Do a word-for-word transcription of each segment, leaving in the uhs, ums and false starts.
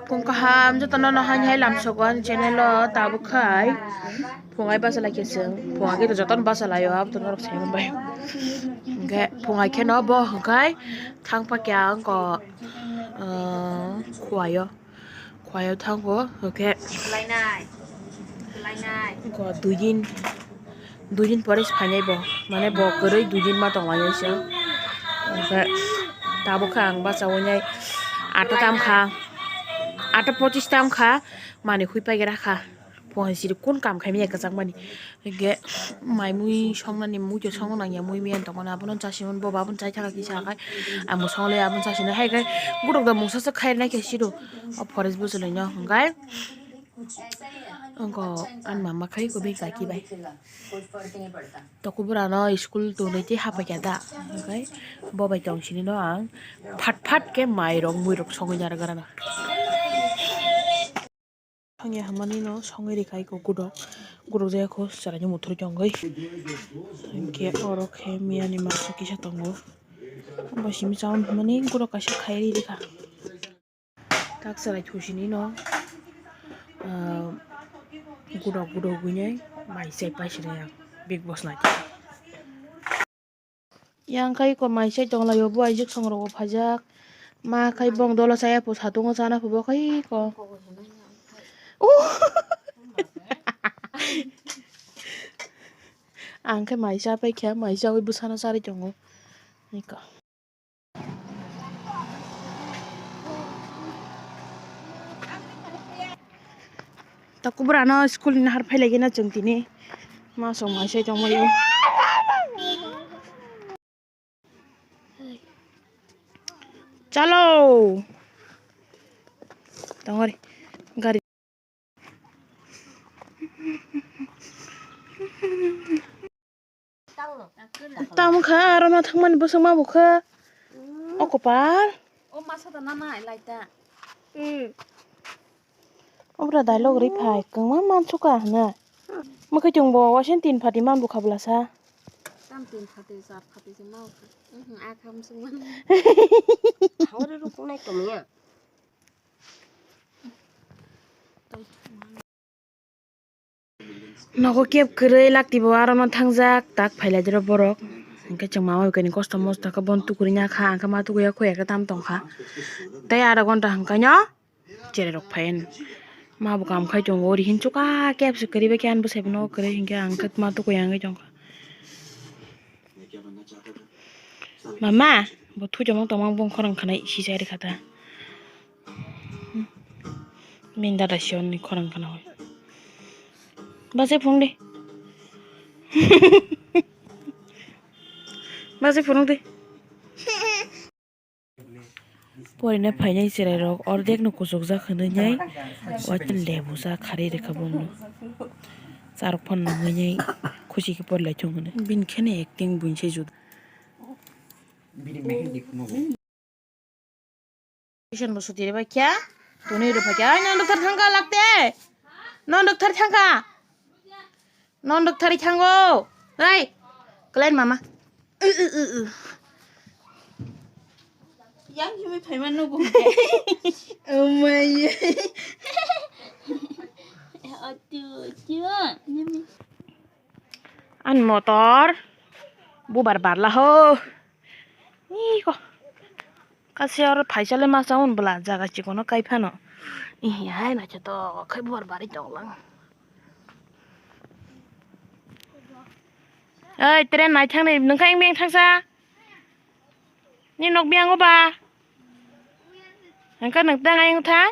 Phung kaham jotono no haini hai lamsogo ani channel o tabuk khai. Phung hai basa lai khe chwng. Phung hai khe jotono basa lai o, abo to norok sai manbai. Hwnkhe phung hai khe no bo hwnkhe thang pakya wngkha, ah, khuaio. Khuaio thango, hwnkhe wngkha dui din. Dui din pore se phainai bo, mane bo kwrwi dui din ma tonglainai se. Onkhe tabuk khe ang bachaui nai atta tam kha, atta pochis tam kha, manwi hui paigra kha. Phung hai siri kun kam khai manya kwchangmani. Hwnkhe mai mui songnani, mui to songno nangya, mui miyani tongmani, abono chasimani, bo baboni chai thangkha kisa khai, ang bo songlai abono chasinai. Hai khai guruk da mungsa se khairnai khe siro, o forest bwchwlwino hwnkhe. Wngkha ani mama khai kubui kaki bai. Tokobwrano school tonwi tei hapaikha da. Hwnkhe bo bai tong sini no ang phat phat khe mairok muirok songwi narwk arana. Thangya hamani no songwi rikha iko gudok. Gudok jaya kho chwraino muthurwi tongwi. Hwnkhe oro khe miyani masa kisa tongo. Bo simi chaui hwnmani gudok kaisa khaiwi rikha. Tak chwrai thusini no, ah, gudok gudok winai mai chai paisini yang Big Boss nai. Yang khai ko mai chai tonglaio, bo aijak songrok bo phaijak. Ma khai bong dolo chaya pho satungo chana pho bo khai ko. Uh! Ang khe mai cha paikha, mai chaui bwsano charwi tongo. Niko. Tokobwrano school ni nahar phailaikhe na chwng tini ma song mai sai tongbaio. Chalo. Tongori gari. Tamo kha aro ma thangmani bwswk ma bo kha. O kopal. O masa da nana laita. Obra dialogue ri phai kwma mansuka hwnwi. Mwkhwtwng bo waising tin phati man bukha bwlasa. Tam tin phati, char phati se ma bukha. Mhm, a kham sung man. Hawre ruknai tongya. Nogo kep kwrwi lakti bo aro no thangjak tak phailaidiro borok. Hwnkhe chwng mama bai kani kosto mosto khe bon tukuri nya kha, ang khe ma tukuya kho ekhe tam tong kha. Tei adha ghonta hwnkhe no. Cherai rok phai ani. Ma bo kam khai tongo, ori hin chuka kep se kwrwi bai khe ani bwsai bo nogo kwrwi hinkhe ang khe ma tukui wngwi tongkha. Mama, bo thujamo tongma bong khorang khanai sisa ri khata. Min dada siyon ni khorang khana hoi. Base phung de. Base phung de. Porina phainai chwrairok ordekno kuchukjak hwnwi nai, waisa lebusa kharwi rwkha bongno. Charwk phano nangwi nai khusi khe porilaithung hwnwi. Bini kheno acting buini se juda. Tuition bo suti rwbai kha, tuni rwphai kha. Ai, non doktor thangkha lakte. Non doktor thangkha. Non doktor thango. Ai, klen mama. Yang himi phaima nugo. Umai. Atu, atu. An motor. Bubar barla ho. Iko. Kasi oro phaisale ma chaun bwla jaga chikono kai phano. Ihi hai naithotok khai bubar bari tonglang. Oi, train nai thang ni, nung kha eng beng thangsa? Ni nok biang o ba? Ang kha nung tang ayung thang?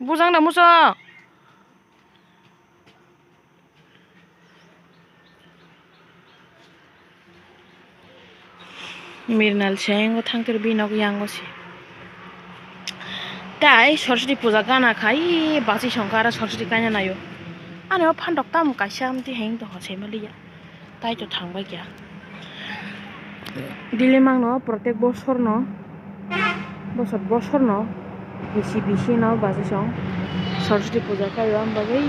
Bujang da muso. Mirnal se yango thangtwi rw, bini nok yango se. Tai Saraswati puja gana khai, bachwi songkha aro Saraswati kaina naio. Ani o phandok tamo kaisa amtwi heng tongkha se maliya. Tai to thangbai kya. Dili mangno protek bosorno, bosor bosorno bisi bisi no bachwi song Saraswati puja khaio, ang bagwi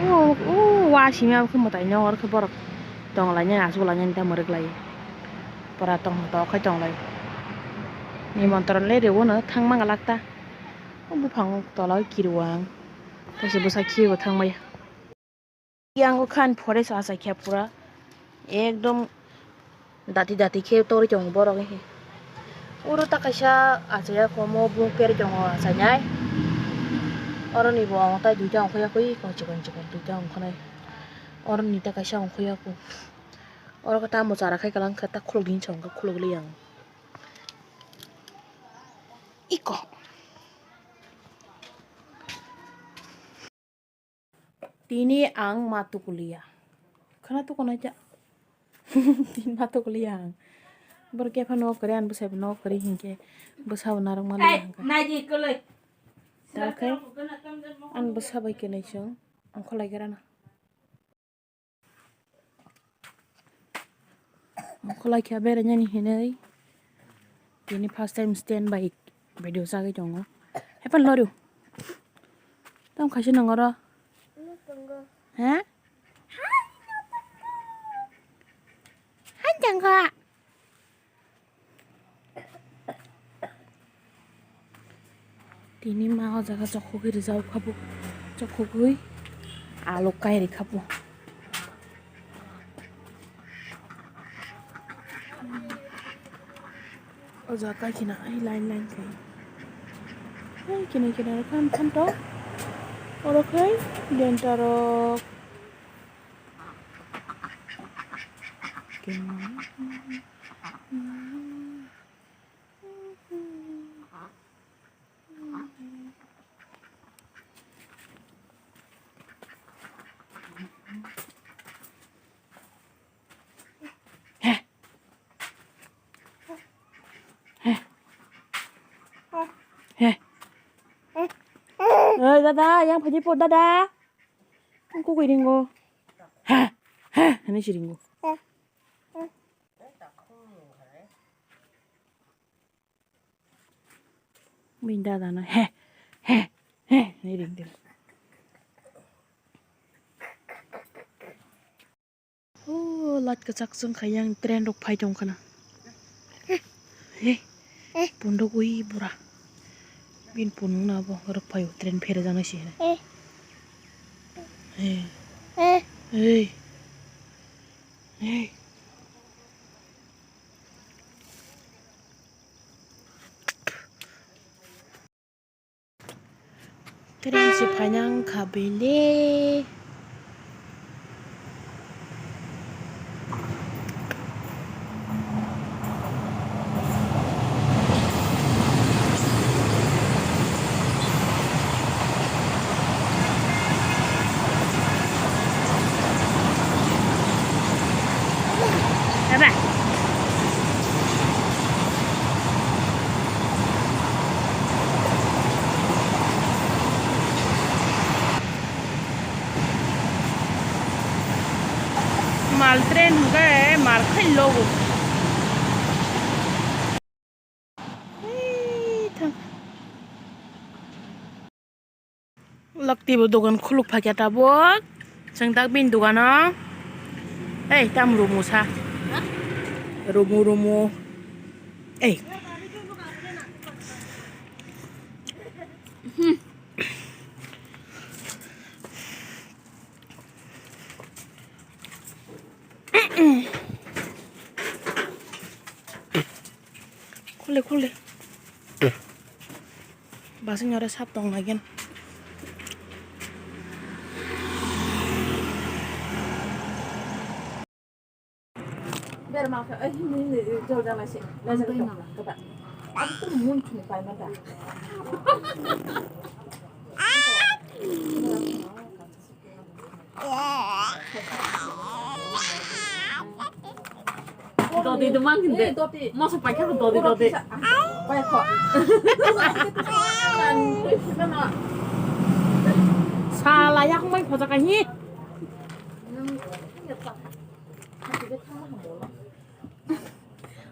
o, o, wa simi abo khe mwtai no oro khe borok tonglainani, achuk lainani ta mwrwk lai. Pura tong tok khai tonglai. Nimontron le rwno thang manga lakta. O buphang tola o kiriwang. Kaisa bwsa khiwi bo thang maya. Yang o khan forest achai khe pura. Ekdom dati dati khe torwi tongo borok he. Oro ta kaisa achai ya komo bung peri tongo achainai. Oro ni bo ang tai duita ongkha ya koi chikon chikon duita ongkha nai. Oro ni ta kaisa ongkha ya ko. Oro khe tamo chara khai kalang khe ta khuluk din chong khe khuluk li yang. Iko. Tini ang ma tukuliya. Khana tukunai ja. Tini ma tukuliya ang. Bor kepha no kare an bwsai no kare hinkhe bwsa bo narwk mali Ai, hangkha. Naidi koloi. Dalkai an bwsa bai kenai chwng ang kholai gerana. Khulai khe berainani hinwi tini first time stand by video chagwi tongo. Hepan loru. Tamo khaisa nang oro. He? Hai tangkha. Tini ma o jaga chokhogwi rijak kha bo, chokhogwi alok kai rikha bo. O jaga kai khina ai line line khai. Ai kini kini rokha thanto. Oro khai denta rok. He. Oi, dada, yang phaji po, dada. Ang kukui ringo. Ha, ha, hini si ringo. Bini dada no he, he, he, hini ringdi. O light kwchak chwng khai yang train rok phai tong khana. He, punduk ui bura. Bini punuk na bo rok phai o train phere jang nai si. He, he, he. Train se phaina wngkha bele. Bye bye. Mal train hwnkhe mal khai logo. Ei thang. Lakti bo dogan khuluk phaikha tabuk. Chwng tak bini dogano. Ei tam rumu sa. Rumu rumu. Ei. Khole khole. Basing ore sap tong lagen. Berma kha, eh, hini, hini, jol jana se. Laser kha, kha. Aku tuh mun chuni pai mata. Dodi demang hindi. Dodi. Masa pakai dodi, dodi. Pai kho. Sala yak mai khoja kahi.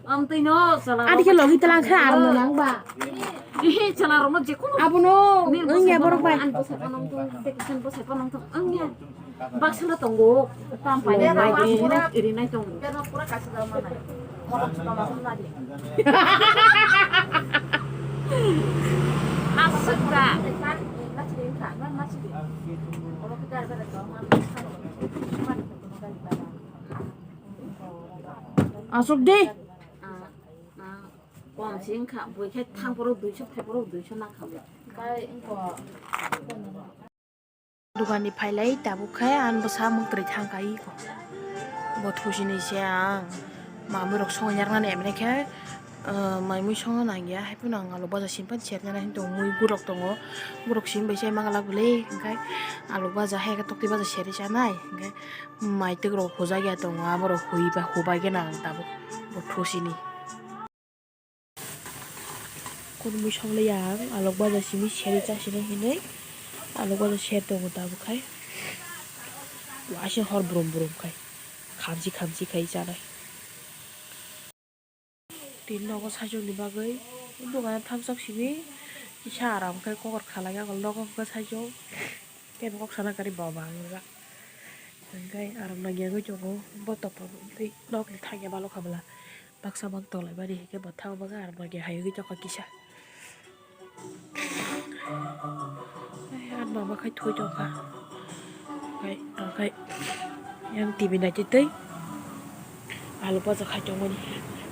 Amtwino chala. Adi khe logi talang kha, aro no nang ba. Ihi, chala rokno je kono. Abono wngya borok bai. An bwsa panong tong, vacation bwsa panong tong, wngya. Baksa no tongo, tam pai rinai tongo. Aswk da. Aswk de. Kom se wngkha, bui khe thang phuru duiso, phai phuru duiso nang kha. Dukan ni phailai tabuk khe, ang bwsa mwktwrwi thang kha iko. Bo thusi ni se ang mamwi rok songo yarnani, emne khe, ah, mai mui songo nang ya, hai phano ang alu baja sim pan sernani hinwi tongo, mui gurok tongo, gurok sim bai se ma glak bwle, hwnkhe alu baja hai khe toktwi baja serwi chanai, hwnkhe mai twk rok hujak ya tongo, abo rok hui ba hubai khe nang tabuk bo thusi ni. Kunui songli ya ang alok baja simi seri chasini hinui alok baja ser tongo tabuk khai waisa hor brum brum khai khamchi khamchi khai chanai. Tini nogo saichung ni bagwi dogano thamsak simi kisa aram khai kokor khalai ya nogo hwnkhe saichung kebo kok sana kari boba wngjak hwnkhe aram nang yagwi tongo bo topor tei nok ni thang ya balok habla. Baksa bang tolai bari hwnkhe bo thang bwkha aro bagi hayungwi tongkha kisa. Ai, ang mama khai thwi tongkha. Khai, ang khai yang T V naitwi twi alu baja khai tongmani.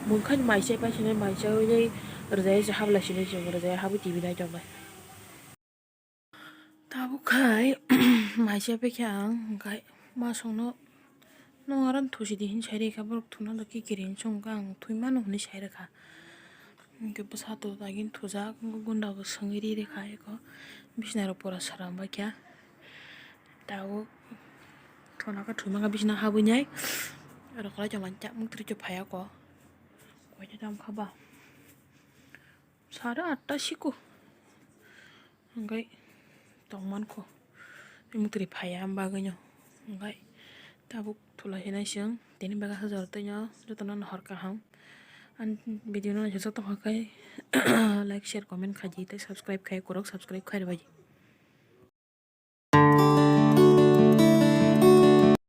Mungkha ni mai chai pai sinai mai chai wi rwjai se habla sinai chwng rwjai habwi T V nai tongnai. Tabuk khai mai se pekhe ang hwnkhe masongno, "Nwng aro thusi di," hin sai rikha, borok thuna da kikiri hinwi chwng kha, ang thwi mano hinwi sai rikha. Hwnkhe bwsa to dagini thujak, gunda bo swngwi ri rikha eko, bisna rok pura sara bai kha. Tabuk thuna khe thwi mankha bisna habwi nai, oro kwlai tongmani chakmung twrwi phai ako, koita tamo kha ba. Sare atta siko. Hwnkhe tongmankho. Mwtwrwi phaiya bagwino. Hwnkhe tabuk thula hinai chwng. Tini bagwi hajar twi no jotono nahor kaham. Ani video no naisajak tongkha khe like, share, comment khaidi tei subscribe khai kwrwk subscribe khairwbaidi.